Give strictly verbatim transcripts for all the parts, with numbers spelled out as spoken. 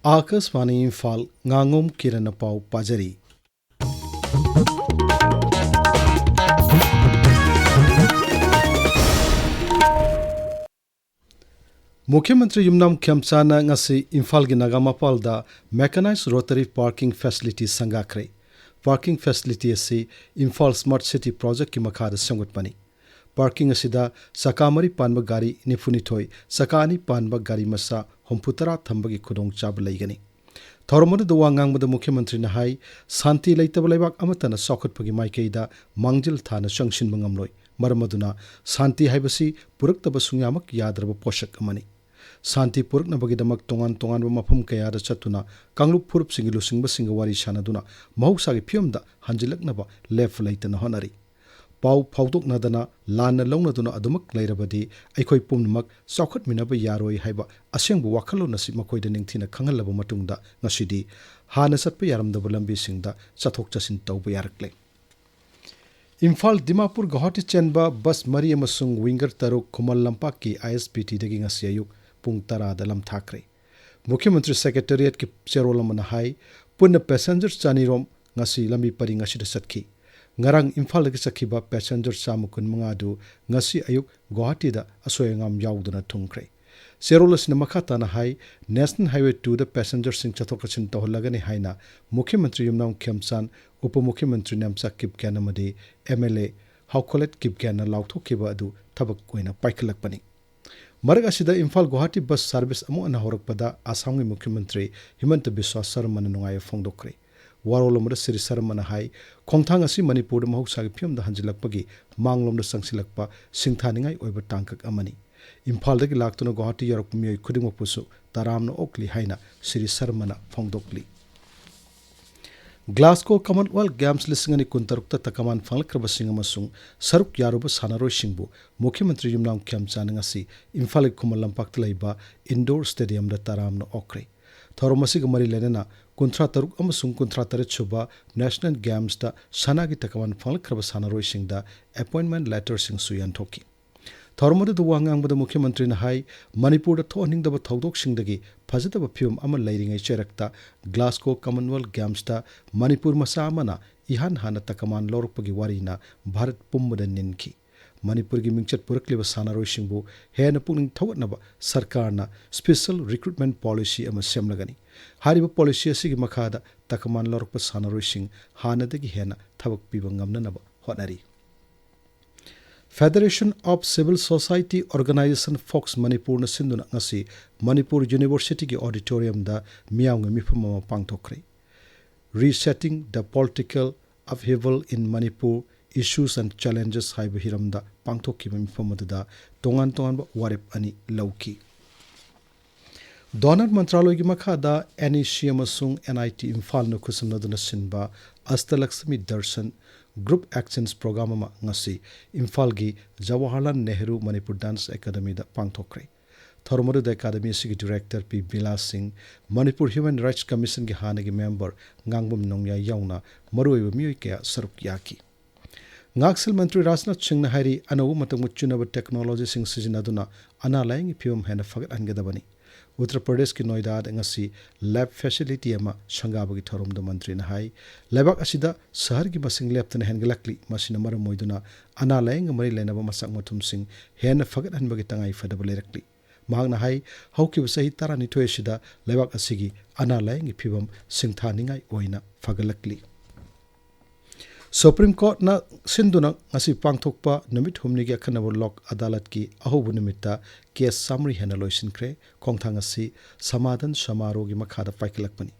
ꯑꯥꯀꯥꯁꯕꯥꯅꯤ ꯏꯝꯐꯥꯜ, ꯉꯥꯉꯣꯝ ꯀꯤꯔꯟꯅ ꯄꯥꯎ ꯄꯥꯖꯔꯤ꯫ ꯃꯨꯈ꯭ꯌ ꯃꯟꯇ꯭ꯔꯤ ꯌꯨꯝꯅꯥꯝ ꯈꯦꯝꯆꯥꯟꯅ ꯉꯁꯤ ꯏꯝꯐꯥꯜꯒꯤ ꯅꯥꯒꯥꯃꯄꯥꯜꯗ mechanized rotary parking facility ꯁꯪꯒꯥꯈ꯭ꯔꯦ꯫ Parking facility ꯑꯁꯤ ꯏꯝꯐꯥꯜ Smart City Projectꯀꯤ ꯃꯈꯥꯗ ꯁꯦꯝꯒꯠꯄꯅꯤ꯫ Parking ꯑꯁꯤꯗ ꯆꯀꯥ ꯃꯔꯤ ꯄꯥꯟꯕ ꯒꯥꯔꯤ ꯅꯤꯐꯨꯅꯤꯊꯣꯏ, ꯆꯀꯥ ꯑꯅꯤ ꯄꯥꯟꯕ ꯒꯥꯔꯤ ꯃꯆꯥ ꯍꯨꯝꯐꯨꯇꯔꯥ ꯊꯝꯕꯒꯤ ꯈꯨꯗꯣꯡꯆꯥꯕ ꯂꯩꯒꯅꯤ꯫ ꯊꯧꯔꯝ ꯑꯗꯨꯗ ꯋꯥ ꯉꯥꯡꯕꯗ ꯃꯨꯈ꯭ꯌ ꯃꯟꯇ꯭ꯔꯤꯅ ꯍꯥꯏ, ꯁꯥꯟꯇꯤ ꯂꯩꯇꯕ ꯂꯩꯕꯥꯛ ꯑꯃꯠꯇꯅ ꯆꯥꯎꯈꯠꯄꯒꯤ ꯃꯥꯏꯀꯩꯗ ꯃꯥꯡꯖꯤꯜ ꯊꯥꯅ ꯆꯪꯁꯤꯟꯕ ꯉꯝꯂꯣꯏ꯫ ꯃꯔꯝ ꯑꯗꯨꯅ ꯁꯥꯟꯇꯤ ꯍꯥꯏꯕꯁꯤ ꯄꯨꯔꯛꯇꯕ ꯁꯨꯡꯌꯥꯃꯛ ꯌꯥꯗ꯭ꯔꯕ ꯄꯣꯠꯁꯛ ꯑꯃꯅꯤ꯫ ꯁꯥꯟꯇꯤ ꯄꯨꯔꯛꯅꯕꯒꯤꯗꯃꯛ ꯇꯣꯉꯥꯟ ꯇꯣꯉꯥꯟꯕ ꯃꯐꯝ ꯀꯌꯥꯗ ꯆꯠꯇꯨꯅ ꯀꯥꯡꯂꯨꯞ ꯐꯨꯔꯨꯞꯁꯤꯡꯒꯤ ꯂꯨꯆꯤꯡꯕꯁꯤꯡꯒ ꯋꯥꯔꯤ ꯁꯥꯅꯗꯨꯅ ꯃꯍꯧꯁꯥꯒꯤ ꯐꯤꯕꯝꯗ ꯍꯟꯖꯤꯜꯂꯛꯅꯕ ꯂꯦꯞꯄ ꯂꯩꯇꯅ ꯍꯣꯠꯅꯔꯤ꯫ ꯄꯥꯎ ꯐꯥꯎꯗꯣꯛꯅꯗꯅ ꯂꯥꯟꯅ ꯂꯧꯅꯗꯨꯅ ꯑꯗꯨꯃꯛ ꯂꯩꯔꯕꯗꯤ ꯑꯩꯈꯣꯏ ꯄꯨꯝꯅꯃꯛ ꯆꯥꯎꯈꯠꯃꯤꯟꯅꯕ ꯌꯥꯔꯣꯏ ꯍꯥꯏꯕ ꯑꯁꯦꯡꯕ ꯋꯥꯈꯜꯂꯣꯟ ꯑꯁꯤ ꯃꯈꯣꯏꯗ ꯅꯤꯡꯊꯤꯅ ꯈꯪꯍꯜꯂꯕ ꯃꯇꯨꯡꯗ ꯉꯁꯤꯗꯤ ꯍꯥꯟꯅ ꯆꯠꯄ ꯌꯥꯔꯝꯗꯕ ꯂꯝꯕꯤꯁꯤꯡꯗ ꯆꯠꯊꯣꯛ ꯆꯠꯁꯤꯟ ꯇꯧꯕ ꯌꯥꯔꯛꯂꯦ꯫ ꯏꯝꯐꯥꯜ ꯗꯤꯃꯥꯄꯨꯔ ꯒꯧꯍꯥꯇꯤ ꯆꯦꯟꯕ ꯕꯁ ꯃꯔꯤ ꯑꯃꯁꯨꯡ ꯋꯤꯡꯒꯔ ꯇꯔꯨꯛ ꯈꯨꯃꯟ ꯂꯝꯄꯥꯛꯀꯤ ꯑꯥꯏ ꯑꯦꯁ ꯕꯤ ꯇꯤꯗꯒꯤ ꯉꯁꯤ ꯑꯌꯨꯛ ꯄꯨꯡ ꯇꯔꯥꯗ ꯂꯝꯊꯥꯈ꯭ꯔꯦ꯫ ꯃꯨꯈ꯭ꯌ ꯃꯟꯇ꯭ꯔꯤ ꯁꯦꯀ꯭ꯔꯦꯇꯔꯤꯌꯦꯠꯀꯤ ꯆꯦꯔꯣꯜ ꯑꯃꯅ ꯍꯥꯏ, ꯄꯨꯟꯅ ꯄꯦꯁꯦꯟꯖꯔ ꯆꯅꯤꯔꯣꯝ ꯉꯁꯤ ꯂꯝꯕꯤ ꯄꯔꯤꯡ ꯑꯁꯤꯗ ꯆꯠꯈꯤ꯫ ꯉꯔꯥꯡ ꯏꯝꯐꯥꯜꯗꯒꯤ ꯆꯠꯈꯤꯕ ꯄꯦꯁꯦꯟꯖꯔ ꯆꯥꯝꯃ ꯀꯨꯟꯃꯉꯥ ꯑꯗꯨ ꯉꯁꯤ ꯑꯌꯨꯛ ꯒꯧꯍꯥꯇꯤꯗ ꯑꯁꯣꯏ ꯑꯉꯥꯝ ꯌꯥꯎꯗꯅ ꯊꯨꯡꯈ꯭ꯔꯦ꯫ ꯆꯦꯔꯣꯜ ꯑꯁꯤꯅ ꯃꯈꯥ ꯇꯥꯅ ꯍꯥꯏ, ꯅꯦꯁꯅꯦꯜ ꯍꯥꯏꯋꯦ ꯇꯨꯗ ꯄꯦꯁꯦꯟꯖꯔꯁꯤꯡ ꯆꯠꯊꯣꯛ ꯆꯠꯁꯤꯟ ꯇꯧꯍꯜꯂꯒꯅꯤ ꯍꯥꯏꯅ ꯃꯨꯈ꯭ꯌ ꯃꯟꯇ꯭ꯔꯤ ꯌꯨꯝꯅꯥꯝ ꯈꯦꯝꯆꯥꯟ, ꯎꯄ ꯃꯨꯈ꯭ꯌ ꯃꯟꯇ꯭ꯔꯤ ꯅꯦꯝꯆꯥ ꯀꯤꯞꯒꯦꯟ ꯑꯃꯗꯤ ꯑꯦꯝ ꯑꯦꯜ ꯑꯦ ꯍꯥꯎꯈꯣꯂꯦꯠ ꯀꯤꯞꯒꯦꯟꯅ ꯂꯥꯎꯊꯣꯛꯈꯤꯕ ꯑꯗꯨ ꯊꯕꯛ ꯑꯣꯏꯅ ꯄꯥꯏꯈꯠꯂꯛꯄꯅꯤ꯫ ꯃꯔꯛ ꯑꯁꯤꯗ ꯏꯝꯐꯥꯜ ꯒꯨꯋꯥꯍꯥꯇꯤ ꯕꯁ ꯁꯥꯔꯚꯤꯁ ꯑꯃꯨꯛ ꯍꯟꯅ ꯍꯧꯔꯛꯄꯗ ꯑꯁꯥꯝꯒꯤ ꯃꯨꯈ꯭ꯌ ꯃꯟꯇ꯭ꯔꯤ ꯍꯤꯃꯟꯇ ꯕꯤꯁ꯭ꯋꯥ ꯁꯔꯃꯅ ꯅꯨꯡꯉꯥꯏꯕ ꯐꯣꯡꯗꯣꯛꯈ꯭ꯔꯦ꯫ ꯋꯥꯔꯣꯜ ꯑꯃꯗ ꯁ꯭ꯔꯤ ꯁꯔꯃꯅ ꯍꯥꯏ, ꯈꯣꯡꯊꯥꯡ ꯑꯁꯤ ꯃꯅꯤꯄꯨꯔꯗ ꯃꯍꯧꯁꯥꯒꯤ ꯐꯤꯕꯝꯗ ꯍꯟꯖꯤꯜꯂꯛꯄꯒꯤ ꯃꯥꯡꯂꯣꯝꯗ ꯆꯪꯁꯤꯜꯂꯛꯄ ꯁꯤꯡꯊꯥꯅꯤꯡꯉꯥꯏ ꯑꯣꯏꯕ ꯇꯥꯡꯀꯛ ꯑꯃꯅꯤ꯫ ꯏꯝꯐꯥꯜꯗꯒꯤ ꯂꯥꯛꯇꯨꯅ ꯒꯨꯋꯥꯍꯥꯇꯤ ꯌꯧꯔꯛꯄ ꯃꯤꯑꯣꯏ ꯈꯨꯗꯤꯡꯃꯛꯄꯨꯁꯨ ꯇꯔꯥꯝꯅ ꯑꯣꯛꯂꯤ ꯍꯥꯏꯅ ꯁ꯭ꯔꯤ ꯁꯔꯃꯅ ꯐꯣꯡꯗꯣꯛꯂꯤ꯫ ꯒ꯭ꯂꯥꯁꯒꯣ ꯀꯃꯟꯋꯦꯜꯊ ꯒꯦꯝꯁ ꯂꯤꯁꯤꯡ ꯑꯅꯤ ꯀꯨꯟꯇꯔꯨꯛꯇ ꯇꯀꯃꯥꯟ ꯐꯪꯂꯛꯈ꯭ꯔꯕꯁꯤꯡ ꯑꯃꯁꯨꯡ ꯁꯔꯨꯛ ꯌꯥꯔꯨꯕ ꯁꯥꯟꯅꯔꯣꯏꯁꯤꯡꯕꯨ ꯃꯨꯈ꯭ꯌ ꯃꯟꯇ꯭ꯔꯤ ꯌꯨꯝꯅꯥꯝ ꯈꯦꯝꯆꯥꯟꯅ ꯉꯁꯤ ꯏꯝꯐꯥꯜꯒꯤ ꯈꯨꯃꯟ ꯂꯝꯄꯥꯛꯇ ꯂꯩꯕ ꯏꯟꯗꯣꯔ ꯁ꯭ꯇꯦꯗꯤꯌꯝꯗ ꯇꯔꯥꯝꯅ ꯑꯣꯛꯈ꯭ꯔꯦ꯫ ꯊꯧꯔꯝ ꯑꯁꯤꯒ ꯃꯔꯤ ꯂꯩꯅꯅ ꯀꯨꯟꯊ꯭ꯔꯥ ꯇꯔꯨꯛ ꯑꯃꯁꯨꯡ ꯀꯨꯟꯊ꯭ꯔꯥ ꯇꯔꯦꯠ ꯁꯨꯕ ꯅꯦꯁꯅꯦꯜ ꯒꯦꯝꯁꯇ ꯁꯅꯥꯒꯤ ꯇꯀꯃꯥꯟ ꯐꯪꯂꯛꯈ꯭ꯔꯕ ꯁꯥꯟꯅꯔꯣꯏꯁꯤꯡꯗ ꯑꯦꯄꯣꯏꯟꯃꯦꯟꯠ ꯂꯦꯇꯔꯁꯤꯡꯁꯨ ꯌꯦꯟꯊꯣꯛꯈꯤ꯫ ꯊꯧꯔꯝ ꯑꯗꯨꯗ ꯋꯥ ꯉꯥꯡꯕꯗ ꯃꯨꯈ꯭ꯌ ꯃꯟꯇ꯭ꯔꯤꯅ ꯍꯥꯏ, ꯃꯅꯤꯄꯨꯔꯗ ꯊꯣꯛꯍꯟꯅꯤꯡꯗꯕ ꯊꯧꯗꯣꯛꯁꯤꯡꯗꯒꯤ ꯐꯖꯗꯕ ꯐꯤꯕꯝ ꯑꯃ ꯂꯩꯔꯤꯉꯩ ꯆꯩꯔꯛꯇ ꯒ꯭ꯂꯥꯁꯒꯣ ꯀꯃꯟꯋꯦꯜꯊ ꯒꯦꯝꯁꯇ ꯃꯅꯤꯄꯨꯔ ꯃꯆꯥ ꯑꯃꯅ ꯏꯍꯥꯟ ꯍꯥꯟꯅ ꯇꯀꯃꯥꯟ ꯂꯧꯔꯛꯄꯒꯤ ꯋꯥꯔꯤꯅ ꯚꯥꯔꯠ ꯄꯨꯝꯕꯗ ꯅꯤꯟꯈꯤ꯫ ꯃꯅꯤꯄꯨꯔꯒꯤ ꯃꯤꯡꯆꯠ ꯄꯨꯔꯛꯂꯤꯕ ꯁꯥꯟꯅꯔꯣꯏꯁꯤꯡꯕꯨ ꯍꯦꯟꯅ ꯄꯨꯛꯅꯤꯡ ꯊꯧꯒꯠꯅꯕ ꯁꯔꯀꯥꯔꯅ special recruitment policy ꯑꯃ ꯁꯦꯝꯂꯒꯅꯤ꯫ ꯍꯥꯏꯔꯤꯕ policy ꯑꯁꯤꯒꯤ ꯃꯈꯥꯗ ꯇꯀꯃꯥꯟ ꯂꯧꯔꯛꯄ ꯁꯥꯟꯅꯔꯣꯏꯁꯤꯡ ꯍꯥꯟꯅꯗꯒꯤ ꯍꯦꯟꯅ ꯊꯕꯛ ꯄꯤꯕ ꯉꯝꯅꯅꯕ ꯍꯣꯠꯅꯔꯤ꯫ Federation of Civil Society Organisation, fox ꯃꯅꯤꯄꯨꯔꯅ ꯁꯤꯟꯗꯨꯅ ꯉꯁꯤ ꯃꯅꯤꯄꯨꯔ ꯌꯨꯅꯤꯚꯔꯁꯤꯇꯤꯒꯤ ꯑꯣꯗꯤꯇꯣꯔꯤꯌꯝꯗ ꯃꯤꯌꯥꯝꯒꯤ ꯃꯤꯐꯝ ꯑꯃ ꯄꯥꯡꯊꯣꯛꯈ꯭ꯔꯦ꯫ Resetting the Political Upheaval in Manipur, Issues and Challenges ꯍꯥꯏꯕ ꯍꯤꯔꯝꯗ ꯄꯥꯡꯊꯣꯛꯈꯤꯕ ꯃꯤꯐꯝ ꯑꯗꯨꯗ ꯇꯣꯉꯥꯟ ꯇꯣꯉꯥꯟꯕ ꯋꯥꯔꯦꯞ ꯑꯅꯤ ꯂꯧꯈꯤ꯫ ꯗꯣꯅꯔ ꯃꯟꯇ꯭ꯔꯥꯂꯣꯏꯒꯤ ꯃꯈꯥꯗ NEC ꯑꯃꯁꯨꯡ NIT ꯏꯝꯐꯥꯜꯅ ꯈꯨꯠꯁꯝꯅꯗꯨꯅ ꯁꯤꯟꯕ ꯑꯁꯇꯂꯛꯁꯃꯤ ꯗꯔꯁꯟ group exchange program ꯑꯃ ꯉꯁꯤ ꯏꯝꯐꯥꯜꯒꯤ ꯖꯋꯥꯍꯔꯂꯥꯜ ꯅꯦꯍꯔꯨ ꯃꯅꯤꯄꯨꯔ ꯗꯥꯟꯁ ꯑꯦꯀꯥꯗꯃꯤꯗ ꯄꯥꯡꯊꯣꯛꯈ꯭ꯔꯦ꯫ ꯊꯧꯔꯝ ꯑꯗꯨꯗ ꯑꯦꯀꯥꯗꯃꯤ ꯑꯁꯤꯒꯤ ꯗꯤꯔꯦꯛꯇꯔ ꯄꯤ ꯕꯤꯂꯥꯁ ꯁꯤꯡ, ꯃꯅꯤꯄꯨꯔ ꯍ꯭ꯌꯨꯃꯦꯟ ꯔꯥꯏꯠꯁ ꯀꯃꯤꯁꯟꯒꯤ ꯍꯥꯟꯅꯒꯤ ꯃꯦꯝꯕꯔ ꯉꯥꯡꯕꯝ ꯅꯣꯡꯌꯥꯏ ꯌꯥꯎꯅ ꯃꯔꯨꯑꯣꯏꯕ ꯃꯤꯑꯣꯏ ꯀꯌꯥ ꯁꯔꯨꯛ ꯌꯥꯈꯤ꯫ ꯉꯥꯛꯁꯦꯜ ꯃꯟꯇ꯭ꯔꯤ ꯔꯥꯖꯅꯥꯊ ꯁꯤꯡꯅ ꯍꯥꯏꯔꯤ, ꯑꯅꯧꯕ ꯃꯇꯝꯒ ꯆꯨꯅꯕ ꯇꯦꯛꯅꯣꯂꯣꯖꯤꯁꯤꯡ ꯁꯤꯖꯤꯟꯅꯗꯨꯅ ꯑꯅꯥ ꯂꯥꯌꯦꯡꯒꯤ ꯐꯤꯕꯝ ꯍꯦꯟꯅ ꯐꯒꯠꯍꯟꯒꯗꯕꯅꯤ꯫ ꯎꯠꯇꯔ ꯄ꯭ꯔꯗꯦꯁꯀꯤ ꯅꯣꯏꯗꯥꯗ ꯉꯁꯤ ꯂꯦꯕ ꯐꯦꯁꯤꯂꯤꯇꯤ ꯑꯃ ꯁꯪꯒꯥꯕꯒꯤ ꯊꯧꯔꯝꯗ ꯃꯟꯇ꯭ꯔꯤꯅ ꯍꯥꯏ, ꯂꯩꯕꯥꯛ ꯑꯁꯤꯗ ꯁꯍꯔꯒꯤ ꯃꯁꯤꯡ ꯂꯦꯞꯇꯅ ꯍꯦꯟꯒꯠꯂꯛꯂꯤ꯫ ꯃꯁꯤꯅ ꯃꯔꯝ ꯑꯣꯏꯗꯨꯅ ꯑꯅꯥ ꯂꯥꯌꯦꯡꯒ ꯃꯔꯤ ꯂꯩꯅꯕ ꯃꯆꯥꯛ ꯃꯊꯨꯝꯁꯤꯡ ꯍꯦꯟꯅ ꯐꯒꯠꯍꯟꯕꯒꯤ ꯇꯉꯥꯏ ꯐꯗꯕ ꯂꯩꯔꯛꯂꯤ꯫ ꯃꯍꯥꯛꯅ ꯍꯥꯏ, ꯍꯧꯈꯤꯕ ꯆꯍꯤ ꯇꯔꯥꯅꯤꯊꯣꯏ ꯑꯁꯤꯗ ꯂꯩꯕꯥꯛ ꯑꯁꯤꯒꯤ ꯑꯅꯥ ꯂꯥꯌꯦꯡꯒꯤ ꯐꯤꯕꯝ ꯁꯤꯡꯊꯥꯅꯤꯡꯉꯥꯏ ꯑꯣꯏꯅ ꯐꯒꯠꯂꯛꯂꯤ꯫ ꯁꯨꯄ꯭ꯔꯤꯝ ꯀꯣꯔꯠꯅ ꯁꯤꯟꯗꯨꯅ ꯉꯁꯤ ꯄꯥꯡꯊꯣꯛꯄ ꯅꯨꯃꯤꯠ ꯍꯨꯝꯅꯤꯒꯤ ꯑꯈꯟꯅꯕ ꯂꯣꯛ ꯑꯗꯥꯂꯠꯀꯤ ꯑꯍꯧꯕ ꯅꯨꯃꯤꯠꯇ ꯀꯦꯁ ꯆꯥꯃꯔꯤ ꯍꯦꯟꯅ ꯂꯣꯏꯁꯤꯟꯈ꯭ꯔꯦ꯫ ꯈꯣꯡꯊꯥꯡ ꯑꯁꯤ ꯁꯃꯥꯙꯥꯟ ꯁꯃꯥꯔꯣꯍꯒꯤ ꯃꯈꯥꯗ ꯄꯥꯏꯈꯠꯂꯛꯄꯅꯤ꯫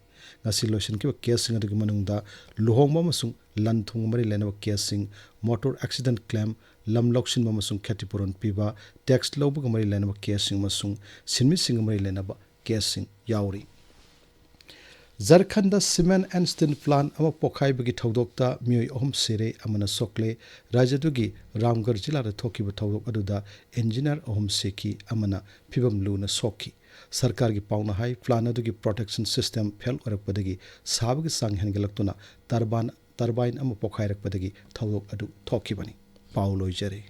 ꯉꯁꯤ ꯂꯣꯏꯁꯤꯟꯈꯤꯕ ꯀꯦꯁꯁꯤꯡ ꯑꯗꯨꯒꯤ ꯃꯅꯨꯡꯗ ꯂꯨꯍꯣꯡꯕ ꯑꯃꯁꯨꯡ ꯂꯟ ꯊꯨꯝꯒ ꯃꯔꯤ ꯂꯩꯅꯕ ꯀꯦꯁꯁꯤꯡ, ꯃꯣꯇꯣꯔ ꯑꯦꯛꯁꯤꯗꯦꯟꯠ ꯀ꯭ꯂꯦꯝ, ꯂꯝ ꯂꯧꯁꯤꯟꯕ ꯑꯃꯁꯨꯡ ꯈꯦꯇꯤꯄꯨꯔꯣꯟ ꯄꯤꯕ, ꯇꯦꯛꯁ ꯂꯧꯕꯒ ꯃꯔꯤ ꯂꯩꯅꯕ ꯀꯦꯁꯁꯤꯡ ꯑꯃꯁꯨꯡ ꯁꯤꯟꯃꯤꯁꯤꯡꯒ ꯃꯔꯤ ꯂꯩꯅꯕ ꯀꯦꯁꯁꯤꯡ ꯌꯥꯎꯔꯤ꯫ ꯖꯔꯈꯟꯗ cement and steel plant ꯑꯃ ꯄꯣꯈꯥꯏꯕꯒꯤ ꯊꯧꯗꯣꯛꯇ ꯃꯤꯑꯣꯏ ꯑꯍꯨꯝ ꯁꯤꯔꯦ, ꯑꯃꯅ ꯁꯣꯛꯂꯦ꯫ ꯔꯥꯖ꯭ꯌꯗꯨꯒꯤ ꯔꯥꯝꯒꯔ ꯖꯤꯂꯥꯗ ꯊꯣꯛꯈꯤꯕ ꯊꯧꯗꯣꯛ ꯑꯗꯨꯗ ꯏꯟꯖꯤꯅꯤꯌꯥꯔ ꯑꯍꯨꯝ ꯁꯤꯈꯤ, ꯑꯃꯅ ꯐꯤꯕꯝ ꯂꯨꯅ ꯁꯣꯛꯈꯤ꯫ ꯁꯔꯀꯥꯔꯒꯤ ꯄꯥꯎꯅ ꯍꯥꯏ, ꯄ꯭ꯂꯥꯟ ꯑꯗꯨꯒꯤ ꯄ꯭ꯔꯣꯇꯦꯛꯁꯟ ꯁꯤꯁꯇꯦꯝ ꯐꯦꯜ ꯑꯣꯏꯔꯛꯄꯗꯒꯤ ꯁꯥꯕꯒꯤ ꯆꯥꯡ ꯍꯦꯟꯒꯠꯂꯛꯇꯨꯅ ꯇꯔꯕꯥꯟ, ꯇꯔꯕꯥꯏꯟ ꯑꯃ ꯄꯣꯈꯥꯏꯔꯛꯄꯗꯒꯤ ꯊꯧꯗꯣꯛ ꯑꯗꯨ ꯊꯣꯛꯈꯤꯕꯅꯤ꯫ ꯄꯥꯎ ꯂꯣꯏꯖꯔꯦ꯫